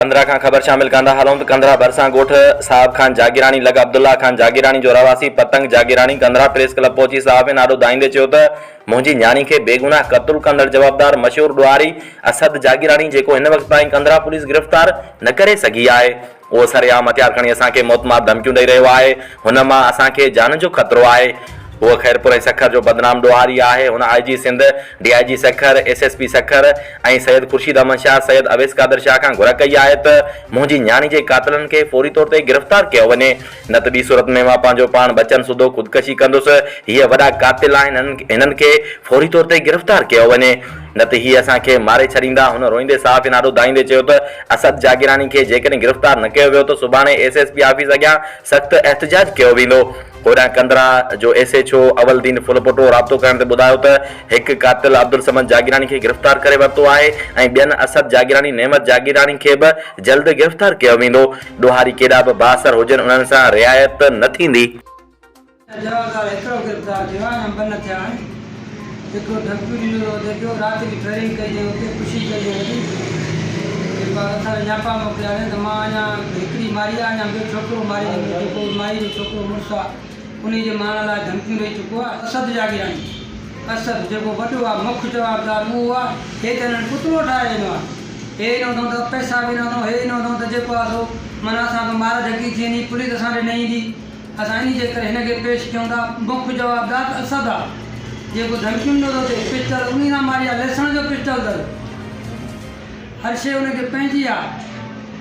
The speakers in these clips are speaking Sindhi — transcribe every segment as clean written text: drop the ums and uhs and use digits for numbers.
ڪنڌرا کان خبر شامل ڪندا هلون ته ڪنڌرا ڀرسان ڳوٺ صاحب خان جاگيراڻي لڳ عبدالله خان جاگيراڻي جو رهواسي پتنگ جاگيراڻي ڪنڌرا پريس ڪلب پهچي صحافين آڏو دانهيندي چيو ته منهنجي نياڻي کي بيگناهه قتل ڪندڙ جوابدار مشهور ڏوهاري اسد جاگيراڻي جيڪو هن وقت تائين ڪنڌرا پوليس گرفتار نه ڪري سگهي آهي اهو سرعام هٿيار کڻي اسان کي موتمار ڌمڪيون ڏئي رهيو آهي. هن مان اسان کي جان جو خطرو آهي. هو خيرپور ۽ سکر جو بدنام ڏوهاري آهي. هن I G Sindh, D I G Sukkur, S S P Sukkur ۽ Syed Khurshid Ahmed Shah, Syed Awais Qadir Shah کان گهر ڪئي آهي ته منهنجي نياڻي جي قاتلن کي فوري طور تي گرفتار ڪيو وڃي نه ته ٻي صورت ۾ مان پنهنجو پاڻ ٻچن سوڌو خودڪشي ڪندس. هيء وڏا قاتل آهن هنن کي فوري طور تي گرفتار ڪيو وڃي. نه ته هي اسان کي ماري ڇڏيندا. هن روئيندي صحافين آڏو دانهيندي چيو ته اسد جاگيراڻي کي جيڪڏهن گرفتار نه ڪيو ويو ته سڀاڻي ايس ايس پي آفيس اڳيان سخت احتجاج ڪيو ويندو. هوڏانهن ڪنڌرا جو ايس ايڇ او اول دين ڦلپوٽو رابطو ڪرڻ تي ٻڌايو ته هڪ قاتل عبدالصمد جاگيراڻي کي گرفتار ڪري ورتو آهي ۽ ٻين اسد جاگيراڻي، نعمت جاگيراڻي کي به جلد گرفتار ڪيو ويندو. ڏوهاري ڪيڏا به بااثر هجن انهن سان رعايت نه ٿيندي. جوابدار هڪڙو گرفتار ٿيو آهي ۽ ٻه نه ٿيا آهن. هڪڙو ڌمڪيون ڏنو ٿو وڃي پيو، رات به فائرنگ ڪئي اٿئي اتي خوشي ڪئي اٿئي وڏي. جيڪو آهي اسان کي نياپا موڪليا اٿئي ته مان اڃا هڪڙي ماري آهي اڃا ٻيو ڇوڪرو ماري ڏيندس جيڪو مائي جو ڇوڪرو مڙس آهي انهي جي مارڻ لاء ڌمڪيون ڏئي چڪو آهي. اسد جاگيراڻي، اسد جيڪو وڏو آهي مک جوابدار اهو آهي، هي ته هنن پتلو ٺاهي ڏنو آهي. هي ڏنو اٿئون ته پئسا به ڏنو اٿئون، هي ڏنو اٿئون ته جيڪو آهي سو معنيٰ اسان کان مار ڌڪي ٿي ويندي، پوليس اسان ڏي نه ايندي. اسان انهي جي ڪري هن کي پيش ڪيون ٿا. مک جوابدار ته اسد آ، جيڪو ڌمڪيون ڏنو ٿو اتي پسٽل انهي سان ماري آ، ليسڻ جو پسٽل اٿس. هر شيء ان کي پنهنجي آ.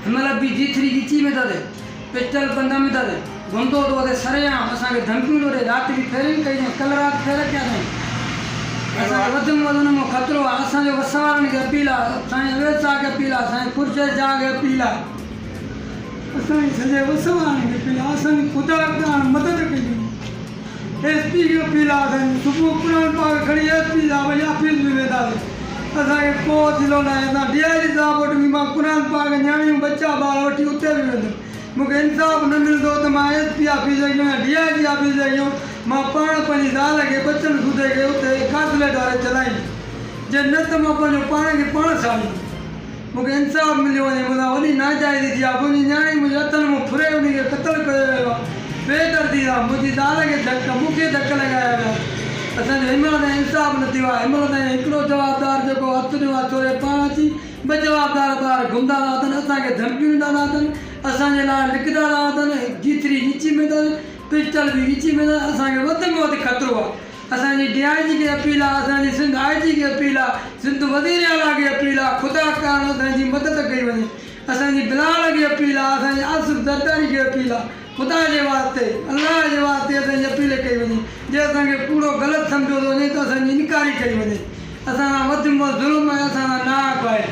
هن مهل به جي ٿري ڳچي ۾ اٿس، پسٽل ڪنڌ ۾ اٿس، گهمندو ٿو اتي سرعام اسان کي ڌمڪيون ٿو ڏي. رات به فائرنگ ڪئي اٿئين، ڪلهه رات فائر ڪيا اٿئين. اسان کي وڌ ۾ وڌ ان مان خطرو آ. اسان جو وس وارن کي اپيل آ، سائين اويس صاحب کي اپيل آ، سائين خورشيد شاهه کي اپيل آ. اسان جي سڄي وس وارن کي اپيل آ اسان جي خدا ڪاڻ مدد ڪئي وڃي ايس پي کي اپيل آ اسان جي صبح قرآن پاڪ کڻي ايس پي صاحب جي آفيس ۾ وينداسين اسان کي ڪو وسيلو ناهي اسان ڊي I جي صاحب وٽ به مان قرآن پاڪ نياڻيون ٻچا ٻار وٺي اتي به ويندس مون کي انصاف نه ملندو ته مان ايس پي آفيس اڳيون يا ڊي I جي آفيس اڳيون مان پاڻ پنهنجي زال کي ٻچن سوڌي کي اتي گاسليٽ واري چلائيندس جي نه ته مان پنهنجو پاڻ کي پاڻ ساڙيندس. مون کي انصاف مليو وڃي، مون سان وڏي ناانصافي ٿي آهي، منهنجي نياڻي منهنجي هٿن مان ڦري انهي کي قتل ڪيو ويو آهي، بي دردي سان منهنجي زال کي ڌڪ، مون کي ڌڪ لڳايا ويا، اسان جو هن مهل تائين انصاف نه ٿيو آهي، هن مهل تائين هڪڙو جوابدار جيڪو هٿ ڏنو آهي ڇوري پاڻ اچي ٻه جوابدار ٻاهر گهمندا ٿا وتن، اسان کي ڌمڪيون ڏيندا ٿا وتن، اسان جي لاء لڪندا ٿا وتن، جيتري ڳچي ۾ اٿن، پسٽل به ڳچي ۾ اٿن، اسان کي وڌ ۾ وڌ خطرو آهي. اسان جي ڊي I جي کي اپيل آ اسان جي سنڌ آء جي کي اپيل آ سنڌ وزير اعليٰ کي اپيل آ خدا ڪارڻ اسان جي مدد ڪئي وڃي اسان جي بلال کي اپيل آ اسان جي آصف زرداري کي اپيل آ خدا جي واسطي الله جي واسطي اسان جي اپيل ڪئي وڃي جي اسان کي ڪوڙو غلط سمجهيو ٿو وڃي ته اسان جي انڪاري ڪئي وڃي اسان سان وڌ ۾ وڌ ظلم ۽ اسان سان ناحق آهي.